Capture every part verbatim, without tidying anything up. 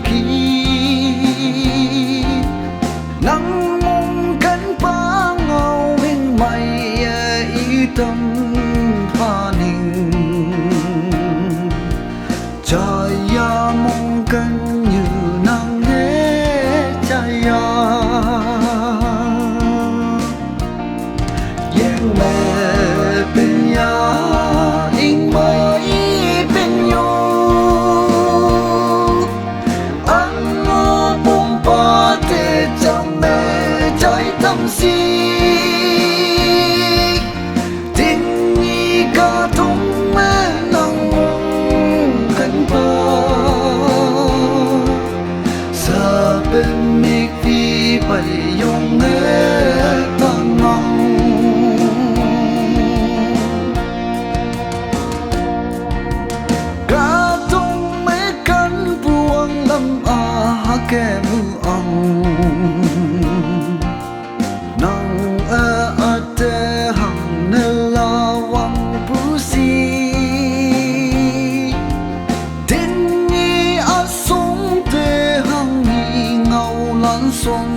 khi, nang mong kan pangau hing mai e i tam paning. Chaya mong kan yu nang he chaya. Yang me pin ya, ing mai pin yo. Ang o pum pa te cham me chai tam si. Tin i ka tung me nang mong kan pa. Sa pin mik ti pai yong e ta nang. Ka tung me kan puang lam a ha ke mu ang. Nang a a te hang ne la wang pu si. Tin i a sung te hang i ngau lan sung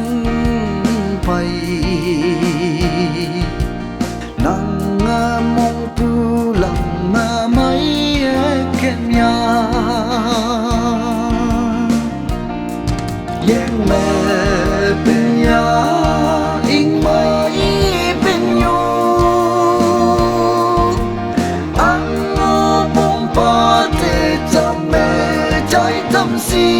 pai. Nang a mong pu lang ma mai e kem ya. Yang me pin ya, ing mai pin yo. Ang o pum pa te cham me chai tam si.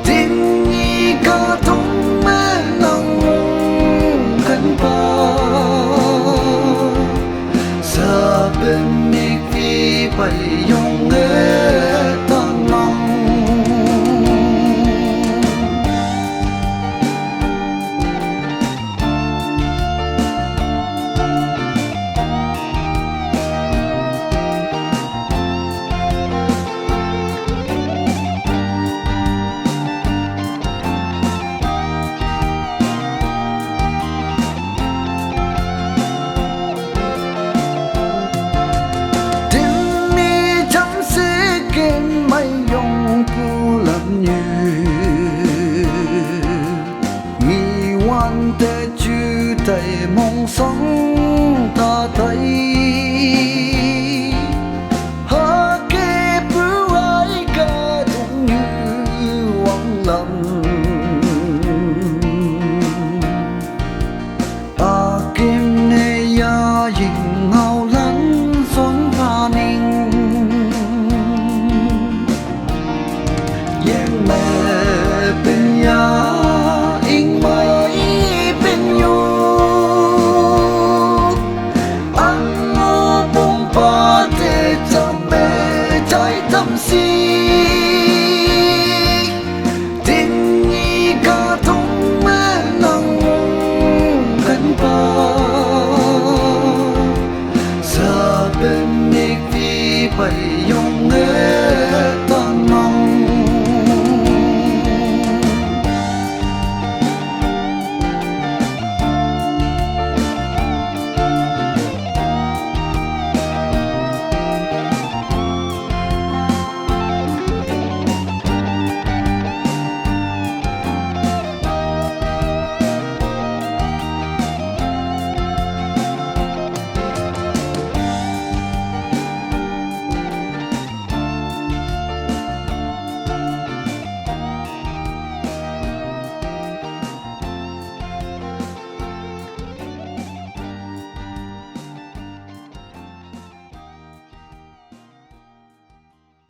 Tin i ka tung me nang mong kan pa. Sa pin mik ti pai yong e ta nang. Tin mi cham se ken mai yong pu lam nyu. Mi wan te chu tai mong song ta tai.